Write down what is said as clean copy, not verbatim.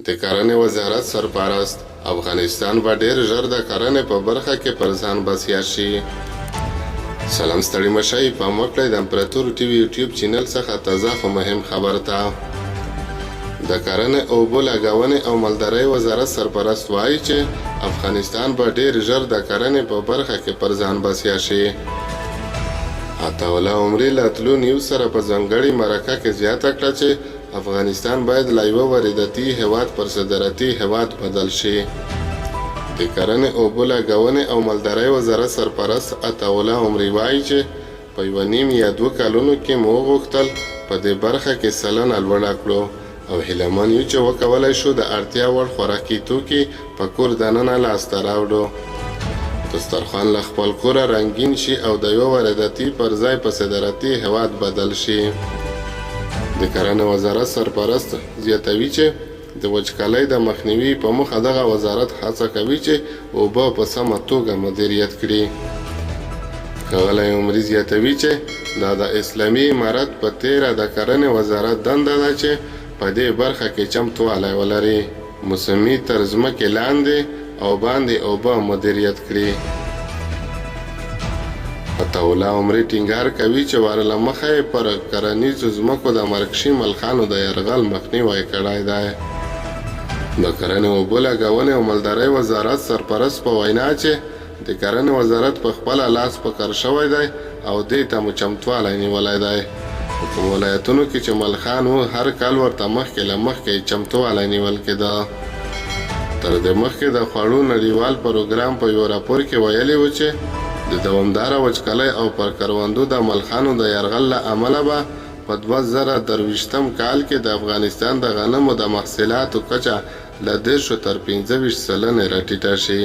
د کرنې وزارت سرپرست، افغانستان به ډېر ژر د کرنې په برخه کې پر ځان بسیا شي. سلام ستړي مشئ، پام وکړئ د امپراتور ټي وي یوټیوب چینل څخه تازه خو مهم خبر ته. د کرنې، اوبو لګونې او مالدارۍ وزارت سرپرست وايي چې افغانستان به ډېر ژر د کرنې په برخه کې پر ځان بسیا شي. عطاالله عمري له طلوع نیوز سره په ځانګړي مرکه کې زیاته کړه چې افغانستان باید له یوه وارداتي هېواد پر صادراتي هېواد بدل شي. د کرنې، اوبو لګونې او مالدارۍ وزارت سرپرست عطاالله عمري وايي چې په یوه نیم یا دوه کلونو کې مو وغوښتل په دې برخه کې سلنه لوړه کړو او هیله من یو چې وکولای شو د اړتیا وړ خوراکي توکي په کور دننه لاسته راوړو. دسترخوان له خپل کوره رنګین شي او د یوه وارداتي پر ځای په صادراتي هېواد بدل شي. د کرنې وزارت سرپرست زیاتوي چې د وچکالۍ د مخنیوي په موخه دغه وزارت هڅه کوي چې اوبه په سمه توګه مدیریت کړي. ښاغلی عمري زیاتوي چې دا د اسلامي امارت په تېره د کرنې وزارت دنده ده چې په دې برخه کې چمتوالی ولري. موسمي تر ځمکې لاندې او باندې اوبه مدیریت کړي. عطاالله عمري ټینګار کوي چې وار له مخه یې پر کرنیزو ځمکو د مرکشي ملخانو د یرغل مخنیوی کړی دی. د کرنې، اوبو لګونې او مالدارۍ وزارت سرپرست په وینا چې د کرنې وزارت په خپله لاس په کار شوی دی او دې ته مو چمتوالی نیولی دی. په کومو ولایتونو کې چې ملخان وو، هر کال ورته مخکې له مخکې چمتووالی نیول کېده. تر دې مخکې د خوړو نړیوال پروګرام په یوه راپور کې ویلي وو چې د دوامداره وچکالۍ او پر کروندو د ملخانو د یرغل له امله به په 2023 کال کې د افغانستان د غنمو د محصلاتو کچه له دېرشو تر 25 سلنې راټیټه شي.